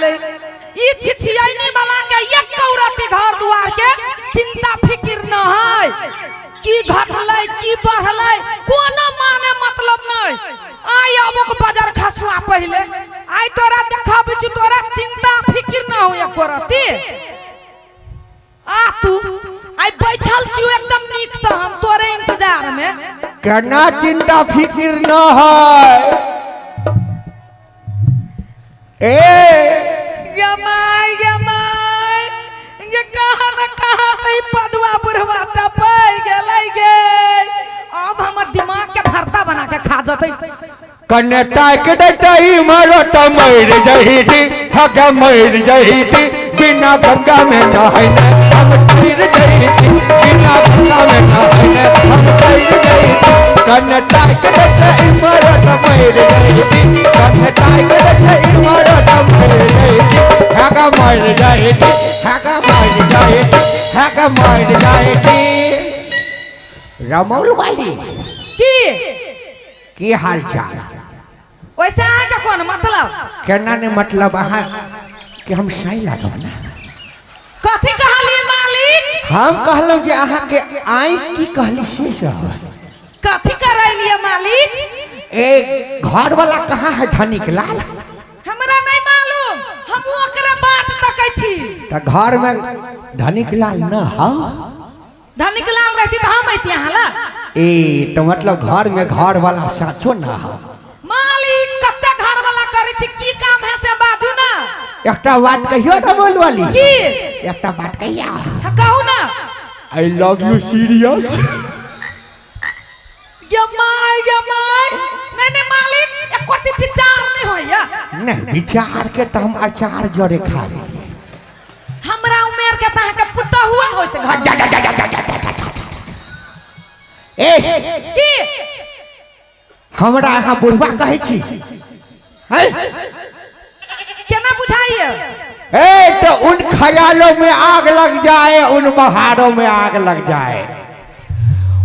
गेलै। ई छिछियैनी वाला के एक कौरती घर दुआर के चिंता फिकिर न है, की घटलै की बढ़लै कोनो माने मतलब नहीं। आइ आबो के बाजार खसुआ पहिले आइ तोरा देखाबै छी, तोरा चिंता फिकिर न हो एको रति। आ तू आइ बैठल छी एकदम नीक से, हम तोरे इंतजार में। केना चिंता फिकिर न है? ए गे my गे my, ये कहाँ न कहाँ से ई पदुआ बुढ़वा टपै गेलै गे। अब हमर दिमाग के भरता बना के खा जतै। कने ताक देतई मरो त मर जहीती, हग मर जहीती, बिना गंगा में नहाइने हम तीर जहीती, बिना गंगा में नहाइने हम तीर जहीती। कने ताक देतई मरो त मर जहीती, कने ताक देतई मरो त मर जहीती, हग मर जहीती, हग मर जहीती, हग मर जहीती। रमौल वाली की की हाल चाल? वैसे अहाँके कोन मतलब? केना ने मतलब अहाँ के हम सही लागब ना? कथी कहलियै मालिक? हम कहलहुँ जे अहाँ के आई की कहली से सब। कथी करैलियै मालिक? ए घर वाला कहाँ है धनिक लाल? हमरा नहीं मालूम, हम ओकरा बाट तकै छी। त घर में धनिक लाल न है? धनिक लाल रहती त हम अइती अहाँ लग। ए तो मतलब घर में घर वाला साचो न है। मालिक कते घर वाला करै छी, की काम है से बाजू ना। एकटा बात कहियो न बोल वाली। की? एकटा बात कहिया। हाँ, कहू ना। I love you serious. गे my गे my, नहीं नहीं मालिक एको रति विचार नहीं होइया। नहीं विचार के तो हम अचार जरे खा लेलियै। हमरा उमेर के त अहाँके पुतहुआ होइत घर में। ए की? हमरा अहाँ बुढ़वा कहै छी? हैं? केना बुझाइए? ए तो उन ख्यालों में आग लग जाए, उन बहारों में आग लग जाए,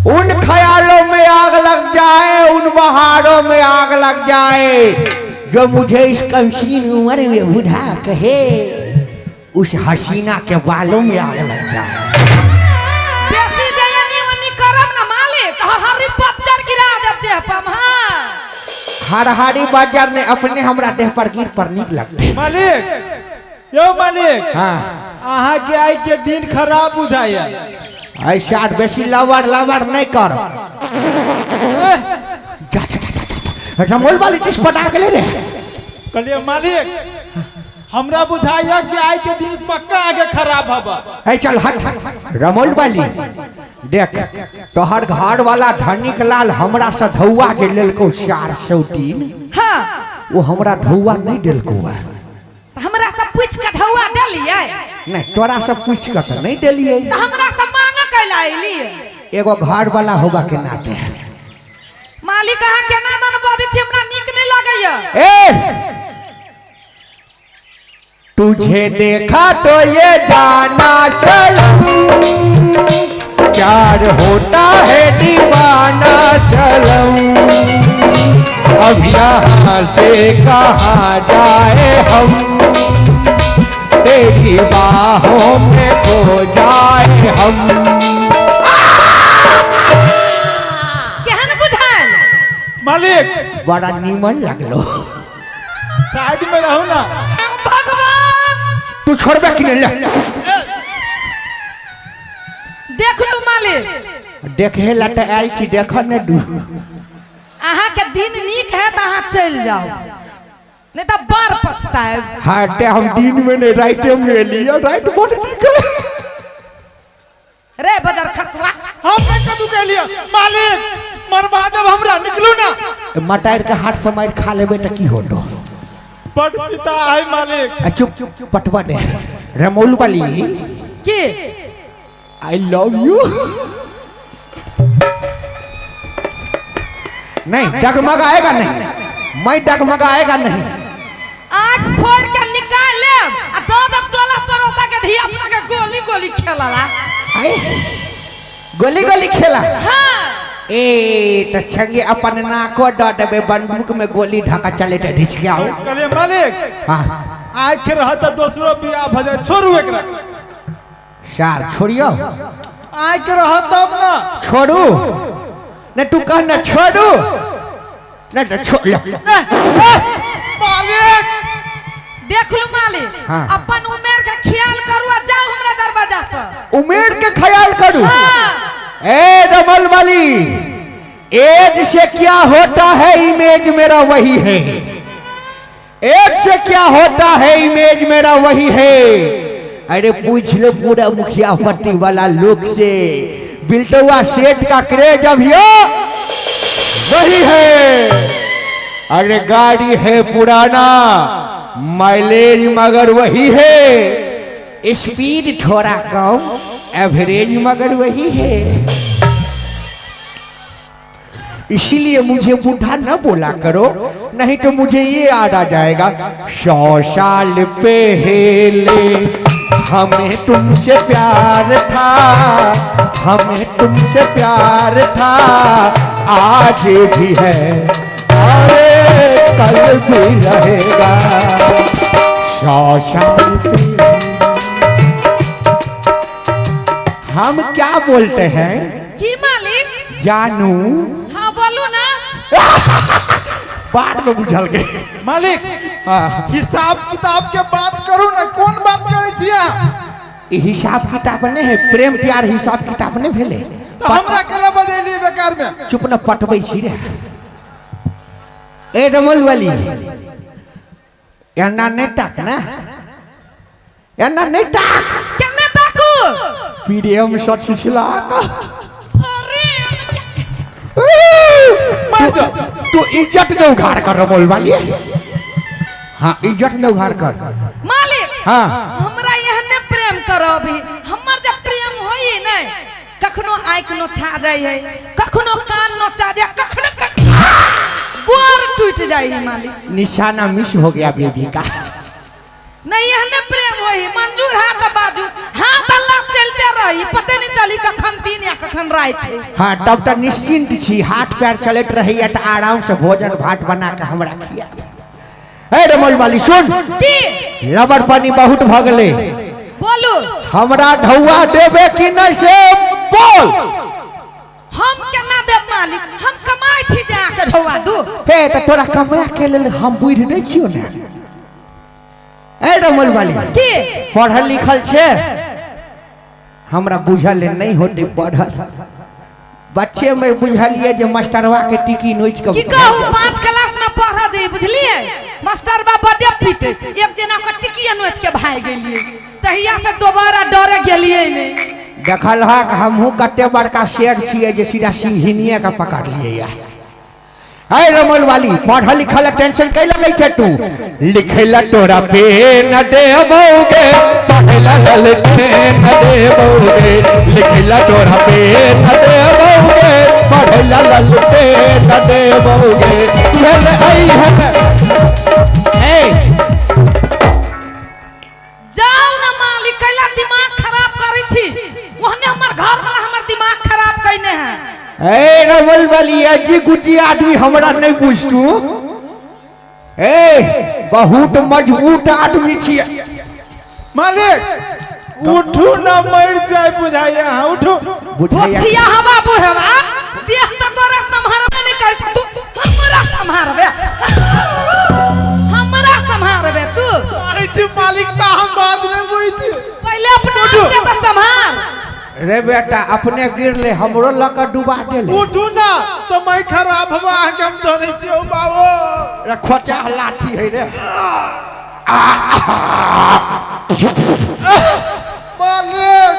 उन ख्यालों में आग लग जाए, उन बहारों में आग लग जाए, जो मुझे इस कमसीन उम्र में बूढ़ा कहे, उस हसीना के बालों में आग लग जाए। बेसी जे एनी ओनी करब ना मालिक, हरहरी पच्चर गिरा देब देह पर। हाँ हरहरी बाजार ने अपने हमरा देह पर गिर पर निक लगते। मालिक यो मालिक, हाँ अहाँ के आइ के दिन खराब बुझाइया। ऐसा बेसी लवर लवर नहीं कर। जा जा जा जा रमोल वाली टिस पटा के ले रे। कहलिए मालिक हमरा बुझाइया कि आइ के दिन पक्का आगे खराब हबा। ए चल हट रमोल वाली, देख तोहर घर वाला धनिक लाल हमरा से धौआ जे लेलको 403। हाँ वो हमरा धौआ नहीं देलको है। हमरा सब पूछ के धौआ देलियै? नहीं तोरा सब पूछ के तो नहीं देलियै। त हमरा सब मांग कैला अइलियै? एगो घर वाला होबा के नाते। मालिक अहाँ केना दन बजै छी, हमरा नीक नहीं लगैया। ए तुझे देखा तो ये जाना चलूं, प्यार होता है दीवाना चलूं, अब यहाँ से कहाँ जाए हम, तेरी बाहों में खो जाए हम। केहन बुझायल? मालिक बड़ा नीमन लगलो। साइड में रहू ना। भगवान तू छोड़बे कि नहीं? ले देख लू मालिक, देखे ला त आयल छी, देख ने दू। अहाँ के दिन नीक है त अहाँ चलि जाओ, नहीं त बड़ पछताएब। हाँ ते हम दिन में नहीं राइटे में एलियै, राइट बड़ नीक है। रे बदर खसुआ, हम नहीं कदू कहलिए मालिक मरवा देब हमरा, निकलू ना। मटार के हाथ से मार खा लेबे त की होतो? बड़ पिता है मालिक। चुप चुप पटवा दे। रमौल वाली की? I love you. नहीं डगमगाएगा नहीं, मैं डगमगाएगा नहीं। आँख फोड़ के निकाल लेब आ दऽ देब टोला पड़ोसा के धिया पुता के गोली गोली खेलला। गोली गोली खेला? हाँ। ए त संगे अपन नाको द देबे, बंदूक में गोली ढका चले त ढिचकाओ। कहलिए मालिक हाँ आँखि रहत तऽ दोसरो बियाह भऽ जाय, छोड़ू एकरा। सार छोड़ियो। आँखि रहत तब ना। छोड़ू नहीं, तू कह ना छोड़ू नहीं तो छोड़ लो। मालिक देख लू मालिक। हाँ। अपन उमेर के ख्याल करू आ जाओ हमरा दरवाजा से। उमेर के ख्याल करू। हाँ। ए डबल वाली, एज से क्या होता है, इमेज मेरा वही है। एज से क्या होता है, इमेज मेरा वही है। अरे पूछ लो पूरा मुखिया पट्टी वाला लोग से, बिल्टुआ सेठ का क्रेज अभी वही है। अरे गाड़ी है पुराना, माइलेज मगर वही है। स्पीड थोड़ा कम, एवरेज मगर वही है। इसीलिए मुझे बूढ़ा न बोला करो, नहीं तो मुझे ये याद आ जाएगा। 100 साल पहले हमें तुमसे प्यार था, हमें तुमसे प्यार था, आज भी है, अरे कल भी रहेगा। 100 साल पहले। हम क्या बोलते हैं की मालिक? जानू। हाँ बोलू ना। बाद में बुझल गए। मालिक हाँ। हिसाब किताब के बात करू ना, कौन बात करे छियै? ई हिसाब किताब नहीं है, प्रेम प्यार हिसाब किताब नहीं भेले। तऽ हमरा केला बजेलियै बेकार में। चुप न पटबै छी रे। ए रमल वाली, एना नहीं ताक ना, एना नहीं ताक। केना ताकू? पीडीएम सच छिला। अरे मर जा। तू इज्जत न उघार कर रमल वाली। हाँ इज्जत न उघार कर मालिक। हाँ हमरा एहने प्रेम करो अभी, हमर जब प्रेम होई नहीं, कखनो आँख नोचा जाय है, कखनो कान नोचा जाय, कखनो गोर टूट जाय है मालिक। निशाना मिस हो गया बेबी का। नहीं एहने प्रेम होई, मंजूर हाथ बाजू हाथ अल्लाह चलते रही, पते नहीं चली कखन दिन या कखन रात है। हाँ तब तो निश्चिंत छी, हाथ पैर चलत रही तो आराम से भोजन भात बना के हमरा खिया। ए रमल वाली सुन, की लबर पानी बहुत भ गेलै। बोलू। हमरा ढौआ देबे कि नहीं से बोल। हम केना देब मालिक, हम कमाई छी जे अहाँके ढौआ दू। हे त तोरा कमाय के लेल हम बुढ़ नहीं छियो ने। ए रमल वाली की पढ़ल लिखल छे, हमरा बुझल नहीं होते पढ़ल। बच्चे में बुझलिए जे मास्टरवा के टिकी नोच के की कहू, 5 क्लास में पढ़ जे बुझलिए, मास्टर बा बड़े पीटे, एक दिन ओकर टिकी नोच के भाग गेलिए, तहिया से दोबारा डरे गेलिए नहीं। देखल हक हमहू कते बड़का शेर छियै जे सीधा सिंहिनिया के पकड़ लिए। है रमल वाली पढ़ल लिखल टेंशन कैला लै छै तू। लिखला तोरा पेन देबौगे, पढ़ला ललटेन देबौगे, लिखला तोरा पेन देबौगे, पढ़ला ललटेन देबौगे। चल आई है ए जाओ ना मालिक, कैला दिमाग खराब करै छी, ओहने हमर घर वाला हमर दिमाग खराब कइने है। ए रमल वाली अजी गुजी आदमी हमरा नहीं पूछ तू। ए बहुत मजबूत आदमी छियै मालिक। उठू ना मर जाय बुझाइया। हाँ उठू। बुझिया हवा बुढ़वा देख त तोरा सम्हारबे नहीं करै छ तू, हमरा सम्हारबे, हमरा सम्हारबे तू। कहै छी मालिक त हम बाद में बुझै छी, पहिले अपना आप के त सम्हार। रे बेटा अपने गिर ले, हमरो लक डुबा देले। उठू ना, समय खराब हवा अहाँके हम जानै छी। ओ बाबू रे खोचा लाठी है रे। मालिक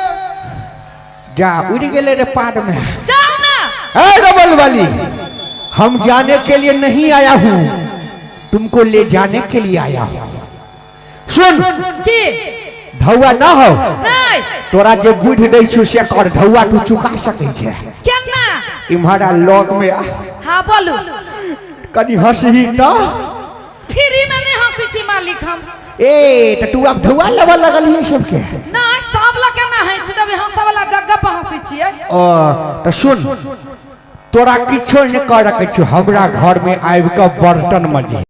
जा उड़ गेले रे पाद में। जाओ ना। ए रमल वाली, हम जाने के लिए नहीं आया हूँ, तुमको ले जाने के लिए आया हूँ। सुन की ढौआ ना हो नहीं, तोरा जे बुढ़ दै छु से कर, ढौआ तू चुका सकै छे केना? इम्हरा लग में आ। हाँ बोलू। कनी हंसही त फ्री में नहीं हंसी छी मालिक हम। ए त तू अब ढौआ लेबऽ लगलियै सबके? नहीं सब लग ना हंसी देबै, हंसै वाला जगह पर हंसी छियै। ओ त सुन, तोरा किछो नहि करऽ के छौ, हमरा घर में आबि कऽ बर्तन मजी।